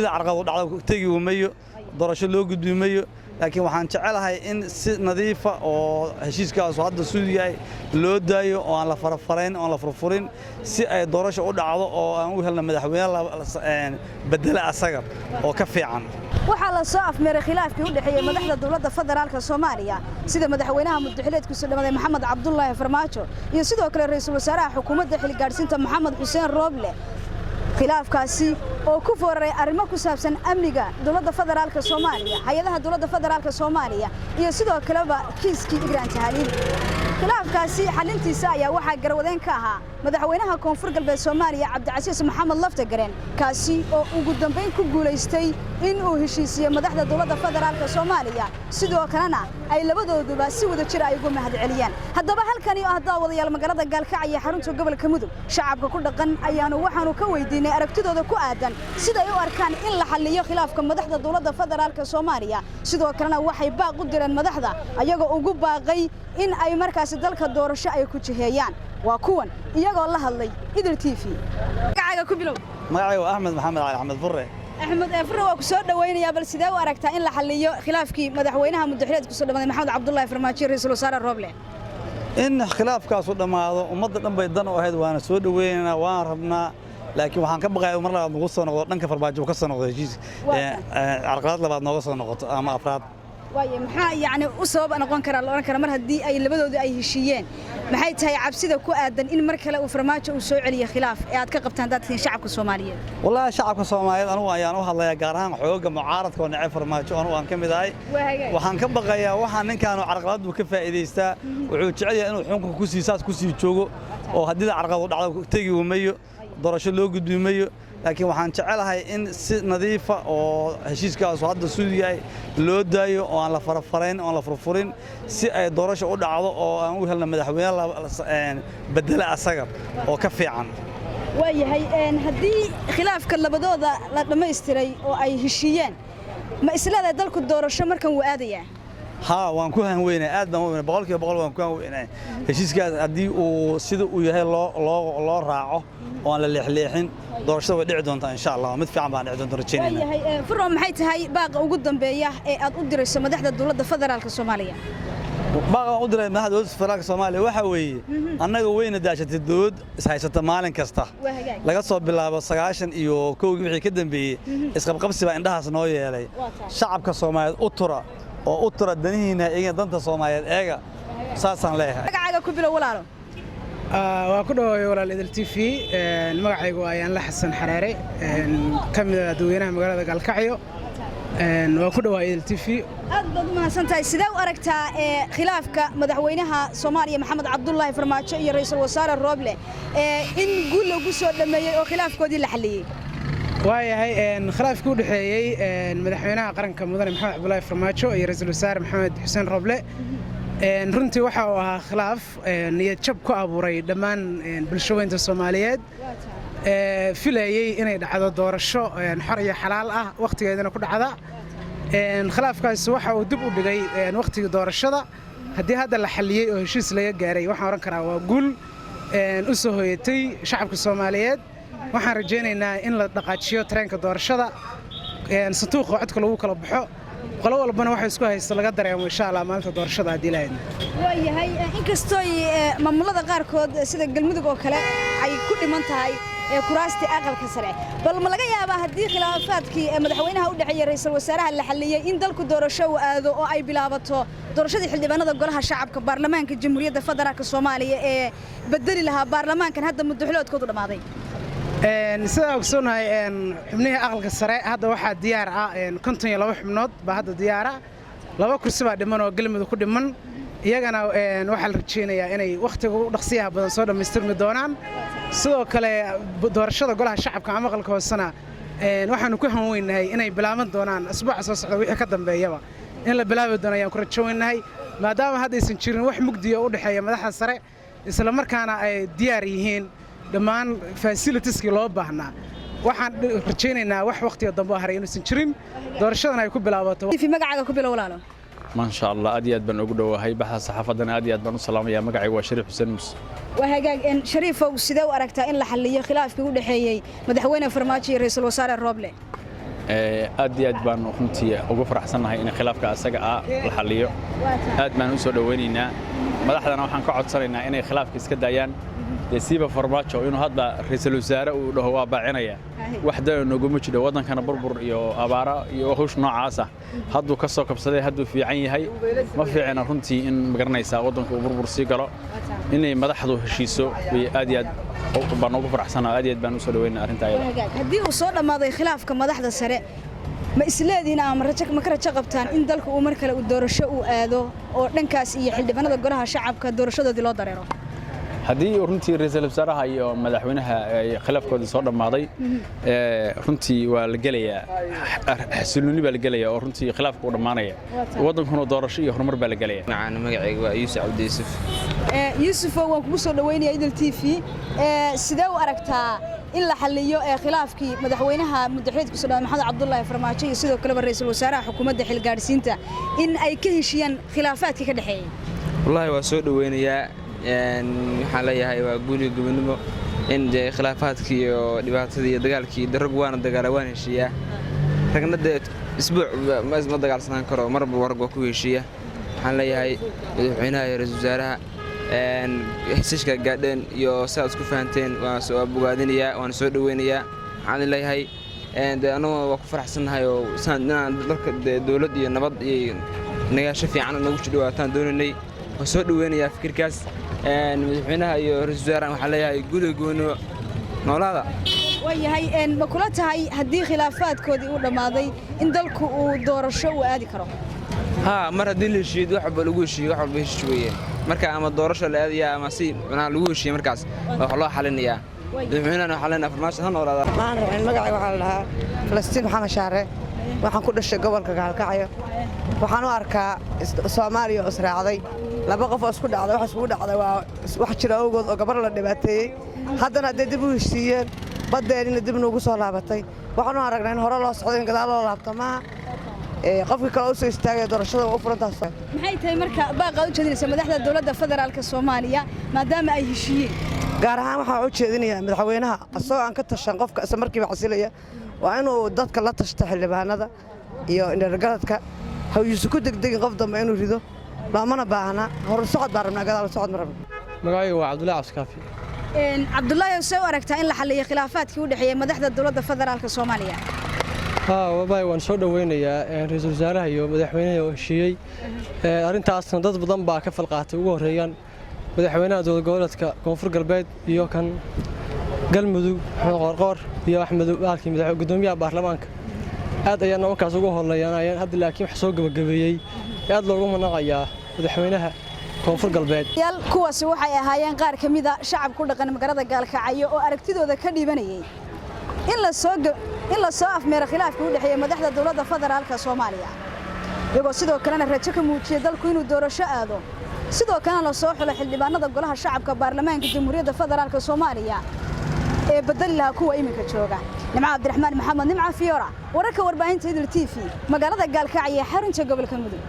Carqalad dhacdo tegi mayo, doorasho loo gudbi mayo, laakiin waxaan jecelahay in si nadiifa oo heshiiskaasu hadda siduu yahay loo daayo oo aan la farafarayn oon la furfurin, si ay doorasho u dhacdo oo aan u helno madaxweyne bedela asaga oo ka fiican. Waxaa la soo afmeeray khilaafkii u dhexeeyey madaxda dowladda federaalka Soomaaliya, sida madaxweynaha muddaxileedkiisu dhamaaday Maxamed Cabdulaahi Farmaajo iyo sidoo kale ra'iisul wasaaraha xukuumadda xilgaadhsiinta Maxamed Xuseen Rooble. Khilaafkaasi oo ku fooraray arrimo ku saabsan amniga dowladda federaalka Soomaaliya, hay-adaha dowladda federaalka Soomaaliya iyo sidoo kaleba kiiskii Igraan Tahaliil. Khilaafkaasi xalintiisa ayaa waxaa garwadeen ka ahaa madaxweynaha Koonfur Galbeed Soomaaliya, Cabdicasiis Maxamed Laftagareen, kaasi oo ugu dambayn ku guulaystay in uu heshiisiyo madaxda dowladda federaalka Soomaaliya, sidoo kalena ay labadooduba si wada jir ay ugu mahadceliyeen. Haddaba halkani oo ah, daawadayaal, magaalada Gaalkacyo, xarunta gobolka Mudug, shacabka ku dhaqan ayaanu waxaanu ka weydiinay aragtidooda ku aadan sida ay u arkaan in la xalliyo khilaafka madaxda dowladda federaalka Soomaaliya. Sidoo kalena waxay baaq u direen madaxda, ayagoo ugu baaqay in ay markaasi dalka doorasho ay ku jiheeyaan. Waa kuwan iyagoo la hadlay Idil TV. Magacaaga ku bilow. Magacayga waa Axmed Maxamed Cali, Axmed Furre. Axmed Furre, waa ku soo dhawaynayaa. Bal sidee u aragtaa in la xalliyo khilaafkii madaxweynaha muddaxileedku soo dhamaaday Maxamed Cabdullaahi Farmaajo, ra'iisul wasaare Rooble? In khilaafkaasu dhammaado ummadda dhan bay dan u ahayd, waana soo dhaweynaynaa, waan rabnaa, laakiin waxaan ka baqayaa mar labaad nagu soo noqdo dhanka Farmaajo ka soo noqdo heshiis, carqalad labaad nooga soo noqoto ama afraad. Waaye, maxaa yacni u sabab noqon karaa la odhan karaa mar haddii ay labadoodii ay heshiiyeen? Maxay tahay cabsida ku aadan in mar kale uu Farmaajo uu soo celiyo khilaaf ee aad ka qabtaan dadkiin shacabka Soomaaliyeed? Wallaahi, shacabka Soomaaliyeed anugu ayaan u hadlayaa, gaar ahaan xoogga mucaaradka oo neceb Farmaajo anugu aan ka mid ahay. Waxaan ka baqayaa waxaan ninkaanu carqalad buu ka faa'iidaystaa. Wuxuu jecel yahay inuu xunka ku sii saas ku sii joogo oo haddii carqalad dhacdo tegi mayo, doorasho loo gudbi mayo, laakiin waxaan jecelahay in si nadiifa oo heshiiskaasu hadda siduu yahay loo daayo oo aan la farafarayn oon la furfurin, si ay doorasho u dhacdo oo aan u helno madaxweyne bedela asaga oo ka fiican. Waayahay, haddii khilaafka labadooda la dhammaystiray oo ay heshiiyeen, ma isleedahay dalku doorasho markan wuu aadayaa? Haa, waan ku hanweynay, aad baan u weynay, 100% waan ku hanweynay. Heshiiskaas haddii uu sida uu yahay loo raaco oo aan la leexleexin, doorashada way dhici doontaa, insha Allah. Mid fiican baan dhici doonta rajaynayna. Waayahay Furro, maxay tahay baaqa ugu dambeeya ee aad u dirayso madaxda dowladda federaalka Soomaaliya? Baaqa aan u diray madaxda dowladda federaalka Soomaaliya waxa weeye, annaga weyna daashatay dowlad ishaysata maalin kasta. Laga soo bilaabo 91-kii wixii ka dambeeyey, isqabqabsi baa indhahaas noo yeelay. Shacabka Soomaaliyeed u tura oo u tura danihiina eegina, danta Soomaaliyeed eega, saasaan leeyahay. Magacaaga ku bilow, walaalo. Waa ku dhawaay, walaal, Idil TV. Magacaygu waa Ayaanla Xasan Xareere, ka mid ah dadweynaha magaalada Gaalkacyo. Waa ku dhawaay Idil TV. Aad baad u mahadsan tahay. Sidee u aragtaa khilaafka madaxweynaha Soomaaliya Maxamed Cabdulaahi Farmaajo iyo ra'iisul wasaare Rooble in guul lagu soo dhammeeyey oo khilaafkoodii la xalliyey? Waayahay, khilaafkii u dhexeeyey madaxweynaha qaranka mudane Maxamed Cabdulaahi Farmaajo iyo ra'iisul wasaare Maxamed Xuseen Rooble runtii waxa uu ahaa khilaaf niyad jab ku abuuray dhammaan bulshaweynta Soomaaliyeed, filayey inay dhacdo doorasho xor iyo xalaal ah, wakhtigeedana ku dhacda. Khilaafkaasi waxa uu dib u dhigay wakhtigii doorashada. Haddii hadda la xalliyey oo heshiis laga gaaray, waxaan odhan karaa waa guul u soo hoyatay shacabka Soomaaliyeed. Waxaan rajaynaynaa in la dhaqaajiyo tareenka doorashada, sanduuqa codka lagu kala baxo, qolo walbana waxa isku haysta laga dareemo, insha Allah, maalinta doorashada haddii lahayd. Waayahay, inkastooy maamulada qaarkood sida Galmudug oo kale ay ku dhiman tahay kuraastii aqalka sare, bal ma laga yaabaa haddii khilaafaadkii madaxweynaha u dhexeeyey ra'iisul wasaaraha la xalliyey in dalku doorasho uu aado oo ay bilaabato doorashadii xildhibaanada golaha shacabka baarlamaanka Jamhuuriyadda Federaalka Soomaaliya ee bedeli lahaa baarlamaankan hadda muddaxiloodkoodu dhammaaday? Sidaa ogsoonahay, xubnihii aqalka sare hadda waxaa diyaar ah 52 xubnood baa hadda diyaara. Laba kursi baa dhiman oo Galmudug ku dhiman. Iyagana waxaa la rajaynayaa inay wakhtiga u dhaqsiyaha badan soo dhammaystirmi doonaan. Sidoo kale doorashada golaha shacabka ama aqalka hoosena waxaanu ku hanweynahay inay bilaaban doonaan asbuuca soo socda wixii ka dambeeyaba in la bilaabi doono ayaan ku rajo weynahay, maadaama hadda aysan jirin wax mugdiya u dhexeeya madaxda sare, isla markaana ay diyaar yihiin dhammaan facilities-kii loo baahnaa. Waxaan rajaynaynaa wax wakhtiga dambe oo haray inuusan jirin, doorashadan ay ku bilaabato. Magacaaga ku bilow, walaalo. Maasha Allah, aad iyo aad baan ugu dhowahay baxda saxaafaddana, aad iyo aad baan u salaamaya. Magacaygu waa Shariif Xuseen Muuse. Waa hagaag, Shariifow, sidee u aragtaa in la xalliyo khilaafkii u dhexeeyey madaxweyne Farmaajo iyo ra'iisul wasaare Rooble? Aad iyo aad baan runtii ugu faraxsannahay in khilaafka asaga ah la xalliyo. Aad baan u soo dhowaynaynaa. Madaxdana waxaan ka codsanaynaa inay khilaafka iska daayaan, dee siiba Farmaajo inuu hadda ra'iisul wasaare uu dhaho waa baacinaya, wax dana nooguma jiro. Waddankana burbur iyo abaara iyo hawsh noocaas ah hadduu ka soo kabsaday, hadduu fiican yahay. Ma fiicna runtii in magaranaysaa waddanku uu burbur sii galo. Inay madaxdu heshiiso bay aad iyo aad baan ugu faraxsanahay, aad iyo aad baan u soo dhaweynaa arrinta ayada. Haddii uu soo dhammaaday khilaafka madaxda sare, ma isleedihiin ama rajo ma ka rajo qabtaan in dalku uu mar kale uu doorasho uu aado oo dhankaas iyo xildhibaanada golaha shacabka doorashadoodii loo dareero? Haddii runtii ra'iisul wasaaraha iyo madaxweynaha ay khilaafkoodii soo dhammaaday, runtii waa la gelayaa, xasilooni baa la gelayaa oo runtii khilaafku uu dhammaanaya, waddankuna doorasho iyo horumar baa la gelaya. Macaan, magacayga waa Yuusuf Cabdi Yuusuf. Yuusufo, waan kugu soo dhaweynaya Idil TV. Sidee u aragtaa in la xalliyo ee khilaafkii madaxweynaha muddaxileedku soo dhawaad Maxamed Cabdullaahi Farmaajo iyo sidoo kaleba ra'iisul wasaaraha xukuumadda xilgaadhsiinta in ay ka heshiiyaan khilaafaadkii ka dhexeeyay? Wallaahi waa soo dhoweynayaa. Waxaan leeyahay waa guuliga gobonimo in dee khilaafaadkii iyo dhibaatadii iyo dagaalkii de rag waana dagaala waan heshiiyaa, ragna dee isbuuc ma dagaalsanaan karo, marba rag waa ku heshiiya. Waxaan leeyahay madaxweynaha iyo ra'iisul wasaaraha heshiishka gaadheen iyo sidaad isku fahanteen waa bogaadinayaa, waana soo dhoweynayaa. Waxaan leeyahay dee annaguna waa ku faraxsannahay oo inaan dalka dee dowlad iyo nabad iyo nagaasho fiican nagu dhawaataan doonaynay. Waan soo dhoweynayaa fikirkaas madaxweynaha iyo ra'iisul wasaaraha. Waxaan leeyahay guuliga gobonimo, noolaada. Waayahay, ma kula tahay haddii khilaafaadkoodii uu dhammaaday in dalku uu doorasho uu aadi karo? Haa, mar haddii la heshiiyo, wax walba lagu heshiiyo, wax walba heshiis weeye. Marka ama doorasho la aadayaa ama si macnaha lagu heshiiyo, markaas wax loo xalinayaa. Madaxweynahana waxaa leenahay Farmaajo ha noolaada. Maan raxin, magacay waxaa la dhahaa Falastiin Maxamed Shaare. Waxaan ku dhashay gobolka Gaalkacyo. Waxaan u arkaa Soomaaliya oo israacday. Laba qof oo isku dhacday, wax iskugu dhacday waa wax jira awgood oo gabar la dhibaateeyey. Haddana hadday dib u heshiiyeen, baddeenina dib nuugu soo laabatay, waxaan u aragnaa in hore loo socdo, in gadaal loo laabto maaha. Qofkii kale u soo istaagaya doorashada waa u furantaas. Maxay tahay marka baaqaad u jeedinaysa madaxda dowladda federaalka Soomaaliya maadaama ay heshiiyeen? Gaar ahaan waxaan u jeedinayaa madaxweynaha, asagoo aan ka tashan qofka isla markiiba xasilaya, waa inuu dadka la tashta, xildhibaanada iyo indhergaradka. Ha yuusan ku degdegin qof dambe inuu rido, loomana baahna. Horu socod baan rabnaa, gadaal socod ma rabno. Magacayga waa Cabdullaahi Cabdikaafi. Cabdullaahi, see u aragtaa in la xalliyo khilaafaadkii u dhexeeyey madaxda dowladda federaalka Soomaaliya? Haa wallahi, waan soo dhoweynayaa ra'iisul wasaaraha iyo madaxweynaha oo heshiiyey. Arrintaasna dad badan baa ka falqaatay, ugu horreeyaan madaxweynaha dowlad goboleedka Koonfur Galbeed iyo kan Galmudug Maxamed Qoorqoor iyo Axmed halkii madax gudoomiyaha baarlamaanka. Aad ayaana markaas ugu horleeyaan hadda, laakiin wax soo gabagabeeyey aad loogu manaqayaa madaxweynaha Koonfur Galbeed. Kuwaasi waxay ahaayeen qaar ka mid a shacab ku dhaqan magaalada Gaalkacyo oo aragtidooda ka dhiibanayay in la soo afmeero khilaafkii u dhexeeya madaxda dowladda federaalka Soomaaliya, iyagoo sidoo kalena rajo ka muujiyay dalku inuu doorasho aado, sidoo kalena la soo xulo xildhibaanada golaha shacabka baarlamaanka Jamhuuriyadda Federaalka Soomaaliya ee bedeli lahaa kuwa iminka jooga. Nimco Cabdiraxmaan Maxamed, Nimca Fiyoora, wararka warbaahinta Idil TV, magaalada Gaalkacyo ee xarunta gobolka Mudug.